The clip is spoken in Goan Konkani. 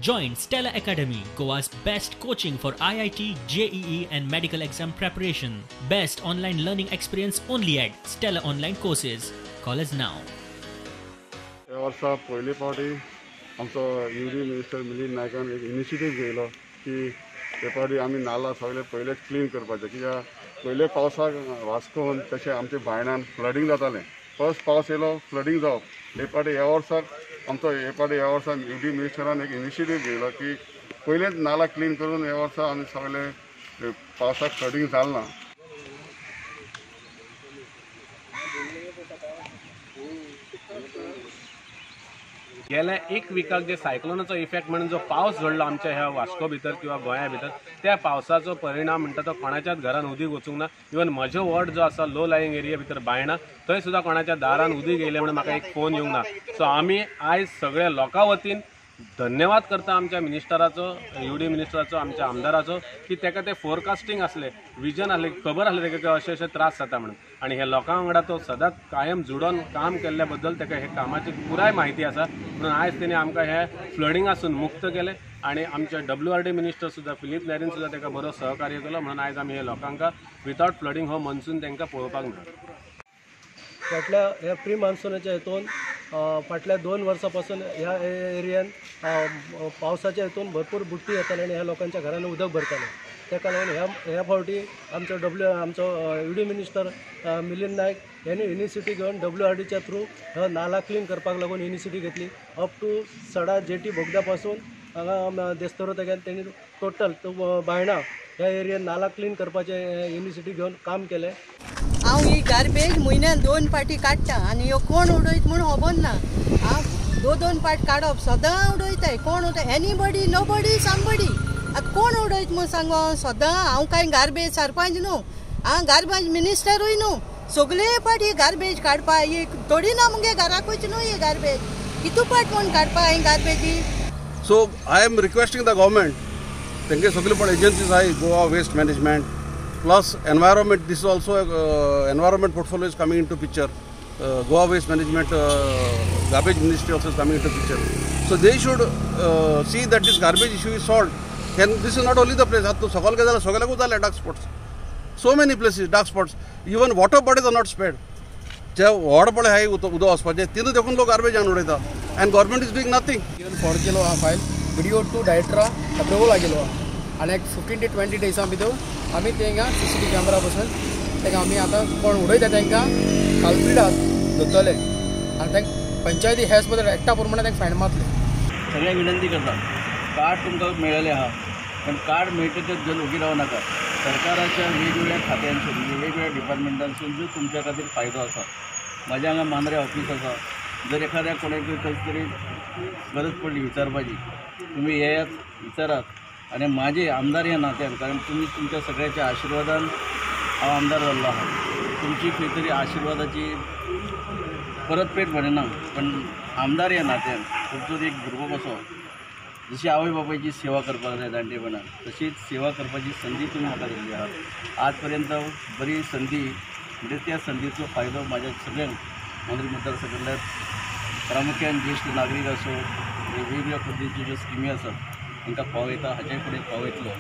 Join Stella Academy, Goa's best coaching for IIT, JEE and medical exam preparation. Best online learning experience only at Stella Online Courses. Call us now. ह्या वर्सा पयले फावटी आमचो युडी मिनिस्टर मिलिंद नायकान एक इनिशिएटीव घेयलो की हे फावटी आमी नाला सगळे पयलेच क्लीन करपाचें, कित्याक पयले पावसाक वास्कोन तशें आमच्या बायणान फ्लडींग जातालें. फर्स्ट पावस येयलो फ्लडींग जावप. हे फावटी ह्या वर्साक आमचो हे फावटी ह्या वर्सा युडी मिनिस्टरान एक इनिशिएटीव घेयलो की पयलेच नाला क्लीन करून ह्या वर्सा आमी सगळे पावसाक फ्लडींग जालें ना. गेल्या एक विकाक जे सायक्लोनाचो इफेक्ट म्हणून जो पावस झडलो आमच्या ह्या वास्को भितर किंवा गोंया भितर, त्या पावसाचो परिणाम म्हणटा तो कोणाच्याच घरान उदीक वचूंक ना. इवन म्हजो वॉर्ड जो आसा लो लायिंग एरिया भितर बायणा, थंय सुद्दां कोणाच्या दारान उदीक येयलें म्हणून म्हाका एक फोन येवंक ना. सो आमी आयज सगळ्या लोकां वतीन धन्यवाद करता आमच्या मिनिस्टराचो, युडी मिनिस्टराचो, आमच्या आमदाराचो की ताका ते फोरकास्टींग आसलें, विजन आसलें, खबर आसलें ताका की अशे अशे त्रास जाता म्हणून, आनी हे लोकां वांगडा तो सदांच कायम जुडोन काम केल्ल्या बद्दल ताका हे कामाची पुराय म्हायती आसा. म्हणून आयज तेणी आमकां हे फ्लडिंगासून मुक्त केलें आनी आमचे WRD minister सुद्दां फिलीप नेरीन सुद्दां ताका बरो सहकार्य केलो. म्हणून आयज आमी हे लोकांक विदावट फ्लडींग हो मनसून तांकां पळोवपाक मेळ्ळो. फाटल्या ह्या प्री मान्सूनाच्या हेतून फाटल्या 2 वर्सां पासून ह्या एरियान पावसाच्या हेतून भरपूर बुट्टी येताले आनी ह्या लोकांच्या घरांनी उदक भरतालें. ताका लागून ह्या फावटी आमचो आमचो युडी मिनिस्टर मिलिंद नायक ह्यांनी इनिशिएटीव घेवन WRDच्या थ्रू हो नाला क्लीन करपाक लागून इनिशिएटीव घेतली. अप टू सडा जेटी बोगदा पासून हांगा देस्तरो तेग्यान तेणी टोटल बायणा ह्या एरियान नाला क्लीन करपाचें इनिशिएटीव घेवन काम केलें. हांव ही गार्बेज म्हयन्यान 2 फावटी काडटा आनी ह्यो कोण उडयत म्हूण खबर ना. हांव 2-2 फावट काडप, सदां उडयताय. कोण उडय, एनीबडी नोबडी समबडी. आतां कोण उडयत म्हूण सांगो. सदां हांव कांय गार्बेज सरपंच न्हू, हांव गार्बेज मिनिस्टरूय न्हू. सगळे फावट ही गार्बेज काडपा ही थोडी ना मुगे घराकूच न्हू ही गार्बेज कितू फावट म्हूण काडपा ही गार्बेजी. So I am requesting the government, तेंगे सगळे पण एजन्सीज आहाय, Goa waste management plus environment, this is also environment portfolio is coming into picture. Goa waste management, garbage ministry also is coming into picture. So they should see that this garbage issue is solved. And this is not only the place, आतां सगळे जाल्यार सगळ्याकूच जाले dark spots. So many places dark spots, even water bodies are not spared. जे व्हड पळय आहाय उदक वचपाचें तितून देखून लोक गार्बेज हाडून उडयता and government is doing nothing. Even forward केलो आहा फायल व्हिडिओ टू डायरेक्टरा अप्रुवल आगेलो आहा आनी एक 15 to 20 डेजां भितर आमी तेंकां CCTV camera बसून तांकां आमी आतां कोण उडयता तांकां कालप्रिटाक धरतले आनी तांकां पंचायती हेज बद्दल एक्टा प्रमाणे तांकां फायन मारतले. सगळ्यांक विनंती करता, कार्ड तुमकां मेळ्ळेलें आहा पण कार्ड मेळटकच जर ओगी रावं नाका. सरकाराच्या वेगवेगळ्या खात्यांसून वेगवेगळ्या डिपार्टमेंटांसून जो तुमच्या खातीर फायदो आसा. म्हाज्या हांगा मांद्रे ऑफीस आसा, जर एखाद्या कोणाकूय कसली तरी गरज पडली विचारपाची तुमी येयात विचारात. आनी म्हाजे आमदार ह्या नात्यान, कारण तुमी तुमच्या सगळ्याच्या आशिर्वादान हांव आमदार जाल्लो आहा, तुमची खंय तरी आशिर्वादाची परतफेड म्हणिना पण आमदार ह्या नात्यान तुमचो एक भुरगो कसो जशी आवय बापायची सेवा करपाक जाय जाणटेपणान तशीच सेवा करपाची संदी तुमी म्हाका दिल्ली आहा. आज पर्यंत बरी संदी म्हणजे त्या संदीचो फायदो म्हाज्या सगळ्यांक मांद्रे मतदारसंघांतल्या प्रामुख्यान ज्येश्ठ नागरीक आसूं, वेगवेगळ्या पद्दतीच्यो ज्यो स्किमी आसात तांकां पावयता, हाच्या फुडें पावयतलो.